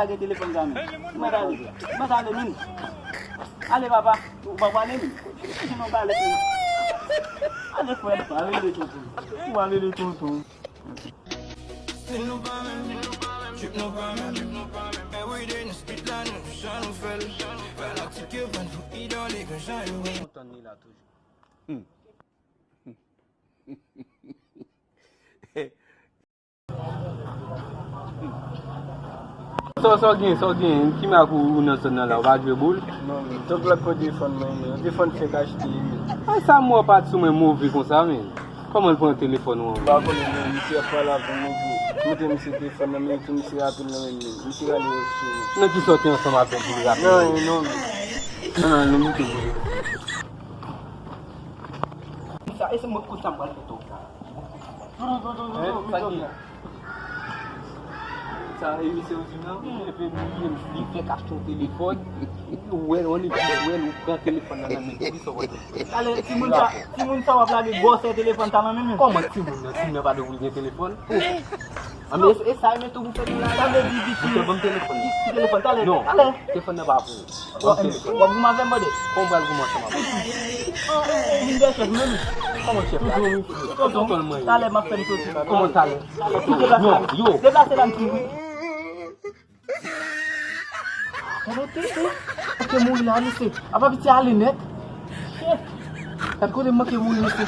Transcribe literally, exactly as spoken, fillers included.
lage telefòn sa menm. Mwen ale. Mwen ale menm. Ale papa. Ou pa pale menm. Ou pa pale menm. Ale frè. Pa rele tonton. Ou pa rele tonton. Stil nou pa menm, trip nou pa menm. Everyday nou spit la, nou jan nou fè l. Fanatik yo pran pou idole, kon jan yo. Kontan ni la toujou. Sa, sa w gen, sa w gen, ki mak ou, ou nan zòn nan la, ou pa jwe boul? Non, men, tout lòt kote defann mwen, men, defann fèk achte, men. Ay, sa m wè pa t sou mwen move konsa, men. Kòman l pran telefòn ou an? M pa konnen, men, misye ap pale avè m, men, tou. Montre misye telefòn nan, men, tou, misye rapèl nan, men, men, misye rale yo sou. Nan ki sa w te ansanm avè l pou l rapèl? Non, non, men. Non, non, nou moute pou li. Sa, e se mwen konn sa m pral fè tou. Hein? Sa ki? Sa, e misye ou di m nan? Epi li, li fèk achte yon telefòn. Ou wè l, ou wè l, ou pran telefòn nan nan men li, sa w wè. Talè, timoun sa, timoun sa w ap lage gwosè telefòn sa nan men l. Kòman timoun nan? Timoun nan pa dwe pou l gen telefòn? Anben, e, e sa, e men tou pou fè tou la. Sa vle di, di ki, ki telefòn? Talè, non, talè. Telefòn nan pa pou ou. W ap goumen avè m, brother? Kòman w pral goumen ansanm avè m? Vin dèyè chèf mwen, wi. Kòman chèf la? Tonton, tonton, talè m ap fè m soti. Kòman talè? Deplase la, m fini. Gade tete. Manke mouri la, mesye. Apa piti ale nèt. Shit. Gad kote manke mouri, mesye.